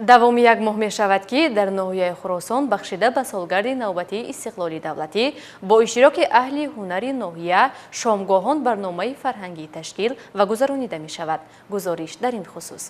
Давоми як моҳ мешавад, ки дар ноҳияи Хуросон бахшида ба солгарди навбатии истиқлоли давлатӣ бо иштироки аҳли ҳунари ноҳия шомгоҳон барномаи фарҳангӣ ташкил ва гузаронида мешавад. Гузориш дар ин хусус.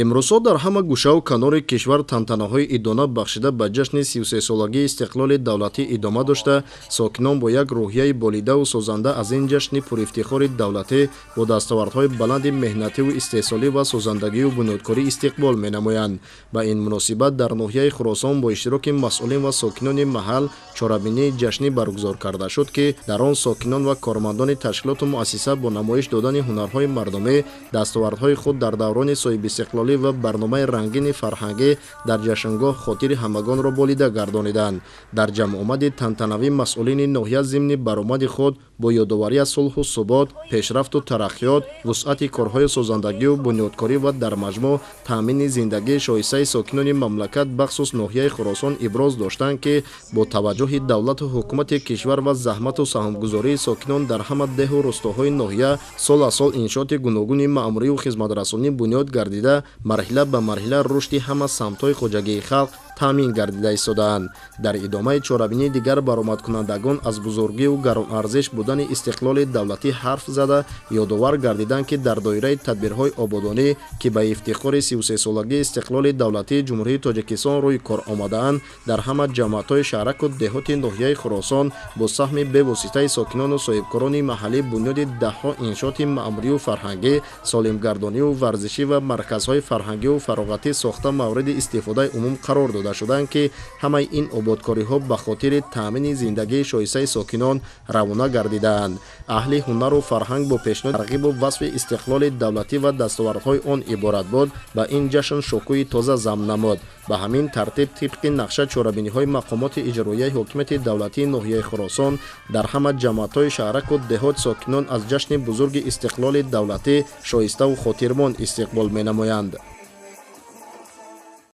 Имрӯзҳо дар ҳама гӯшаву канори кишвар тантанаҳои идона бахшида ба ҷашни 33-солагии истиқлоли давлатӣ идома дошта, сокинон бо як рӯҳияи болидаву созанда аз ин ҷашни пурифтихори давлатӣ бо дастовардҳои баланди меҳнативу истеҳсолӣ ва созандагию бунёдкорӣ истиқбол менамоянд. Ба ин муносибат дар ноҳияи Хуросон бо иштироки масъулин ва сокинони маҳал чорабинии ҷашнӣ баргузор карда шуд, ки дар он сокинон ва кормандони ташкилоту муассиса бо намоиш додани ҳунарҳои мардумӣ, дастовардҳои худ дар даврони соҳибистиқлол ва барномаи рангини фарҳангӣ дар ҷашнгоҳ хотири ҳамагонро болида гардониданд. Дар ҷамъомади тантанавӣ масъулини ноҳия зимни баромади худ бо ёдоварӣ аз сулҳу субот, пешрафту тараққиёт, вусъати корҳои созандагию бунёдкорӣ ва дар маҷмӯъ таъмини зиндагии шоистаи сокинони мамлакат, бахсус ноҳияи Хуросон, иброз доштанд, ки бо таваҷҷӯҳи давлату ҳукумати кишвар ва заҳмату саҳмгузории сокинон дар ҳама деҳу рустоҳои ноҳия сол аз сол иншооти гуногуни маъмурию хизматрасонӣ бунёд гардида, марҳила ба марҳила рушди ҳама самтҳои хоҷагии халқ таъмин гардида истодаанд. Дар идомаи чорабинии дигар баромадкунандагон аз бузургиву гаронарзиш будани истиқлоли давлатӣ ҳарф зада, ёдовар гардиданд, ки дар доираи тадбирҳои ободонӣ, ки ба ифтихори 33-солагии истиқлоли давлатии Ҷумҳурии Тоҷикистон рӯи кор омадаанд, дар ҳама ҷамоатҳои шаҳраку деҳоти ноҳияи Хуросон бо саҳми бевоситаи сокинону соҳибкорони маҳаллӣ бунёди даҳҳо иншооти маъмурию фарҳангӣ, солимгардонию варзишӣ ва марказҳои фарҳангию фароғатӣ сохта мавриди истифодаи умум қарор дода шуданд, ки ҳамаи ин ободкориҳо ба хотири таъмини зиндагии шоистаи сокинон равона гардидаанд. Аҳли ҳунару фарҳанг бо пешниҳоди тарғибу васфи истиқлоли давлатӣ ва дастовардҳои он иборат буд, ба ин ҷашн шукӯҳи тоза зам намуд. Ба ҳамин тартиб, тибқи нақша чорабиниҳои мақомоти иҷроияи ҳокимияти давлатии ноҳияи Хуросон дар ҳама ҷамоатҳои шаҳраку деҳот сокинон аз ҷашни бузурги истиқлоли давлатӣ шоиставу хотирмон истиқбол менамоянд.